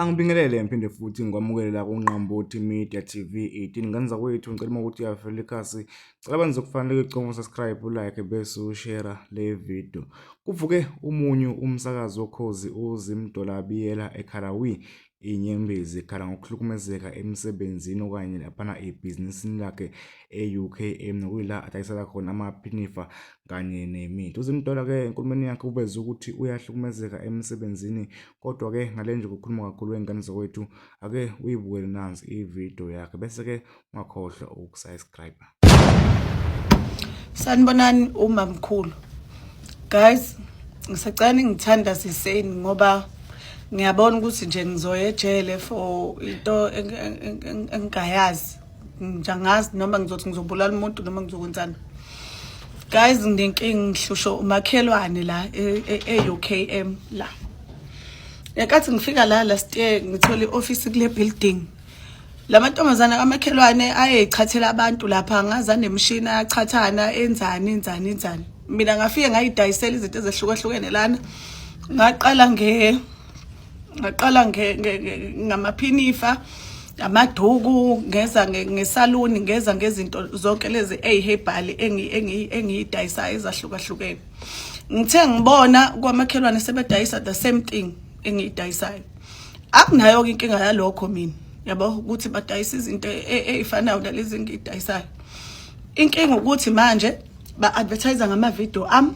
Angibingelele ngiphinde futhi ngikwamukele la kuNqambothi Media TV 18. Ngane zakwethu, ngicela uma ukuthi uyavela ikhasi, cela benze okufanele, ucofa subscribe, ulike bese ushare le video. Kuvuke umunyu umsakazi woKhozi uZimdola Biyela ekhala wi inyembezi, ekhala ngokuhlukumezeka emsebenzini okanye laphana ebhizinisini lakhe e-UKM, nokuyila adayisela khona amaphinifa kanye nemithi. UZimdola-ke enkulumeni yakhe uveze ukuthi uyahlukumezeka emsebenzini, kodwa-ke ngale nje ukukhuluma kakhulu wey'ngane zakwethu, ake uyibukele nansi ividiyo yakhe bese-ke ungakhohlwa ukusubscribe. Sanibonani umamkhulu. Guys, ngisacela ningithandaziseni ngoba ngiyabona ukuthi nje ngizoya ejele for into engingayazi. Nje angazi noma ngizothi ngizobulala umuntu noma ngizokwenzani. Guys, nginenkinga, ngihlushwa umakhelwane la e-UKM la. Ngenkathi ngifika la last year, ngithola i-office kule building. Lamantombazana kamakhelwane ayeyichathela abantu lapha, ngaza nemishini, ayachathana, enzani enzani enzani. Mina ngafike ngayidayisela izinto ezehlukahlukene lana. Ngaqala ngamaphinifa, amaduku, ngeza ngesaluni, ngeza ngezinto zonke lezi eyiherbal engiyidayisayo ezahlukahlukene. Ngithe ngibona kwamakhelwane sebedayisa the same thing engiyidayisayo, akunayo ke inkinga yalokho mina, yabo, ukuthi badayisa izinto ey'fanayo nalezi engiyidayisayo. Inkinga ukuthi manje ba-advertise ngama-video ami,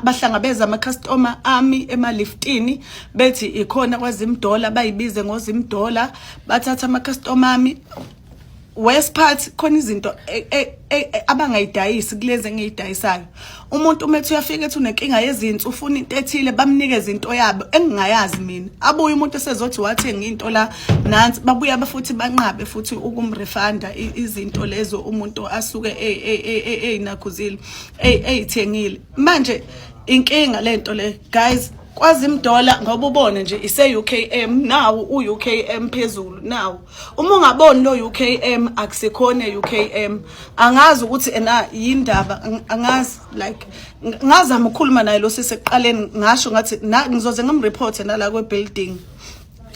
bahlangabeza ama-customer ami emaliftini, bethi ikhona kwaZimdola, bayibize ngoZimdola, bathatha ama-customer ami. Worst part, khona izinto abangayidayisi kulezi engiyidayisayo. Umuntu uma ethi uyafika, ethi unenkinga yezinso, ufuna into ethile, bamnikeze into yabo engingayazi mina. Abuye umuntu esezothi wathenga into la, nansi, babuya futhi banqabe futhi ukumrefunda izinto lezo umuntu asuke eyinakhuzile, eyithengile. Manje inkinga lento le, guys, kwaZimdola, ngoba ubone nje ise-UKM nawu, u-UKM phezulu nawu. Uma ungaboni lo UKM, akusikhona UKM. Angazi ukuthi ena yindaba, angazi. Like, ngazama ukukhuluma naye lo sisi ekuqaleni, ngasho ngathi ngizoze ngimreport nala kwe-building.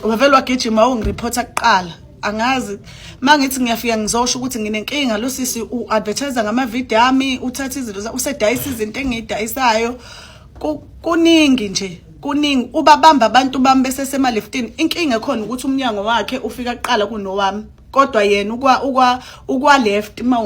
Wavele wagijima wongireporta kuqala. Angazi, mangithi ngiyafika ngizosho ukuthi nginenkinga, lo sisi u-advertise ngamavidiyo ami, uthatha izinto, usedayisa izinto engiyidayisayo. Kuningi nje, kuningi. Ubabamba abantu bami besesemaliftini. Inkinga ekhona ukuthi umnyango wakhe ufika kuqala kunowami, kodwa yena ukwa left uma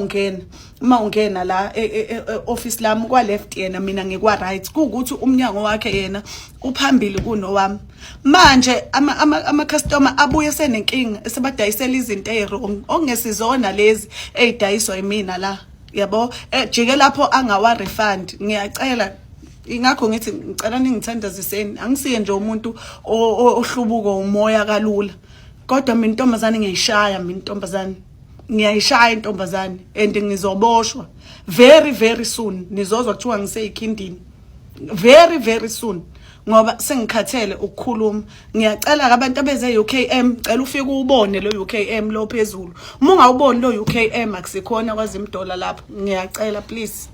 ungena la e-office lami, kwa left yena, mina ngikwa right, kuwukuthi umnyango wakhe yena uphambili kunowami. Manje ama customer abuye senenkinga, esebadayisela izinto eziwrong okungesizona lezi ezidayiswa yimina la, yabo. Jike lapho angawa refund. Ngiyacela, ingakho ngithi ngicela ningithandaziseni. Angisiye nje umuntu ohlubuka umoya kalula, kodwa mina intombazane ngiyayishaya, mina intombazane ngiyayishaya intombazane, and ngizoboshwa very very soon. Nizozwa kuthiwa ngiseyikhindini very very soon, ngoba sengikhathele ukukhuluma. Ngiyacela abantu abeze UKM, cela ufike ubone lo UKM lo phezulu. Uma ungawuboni lo UKM, akusikhona kwaZimdola lapho. Ngiyacela, please.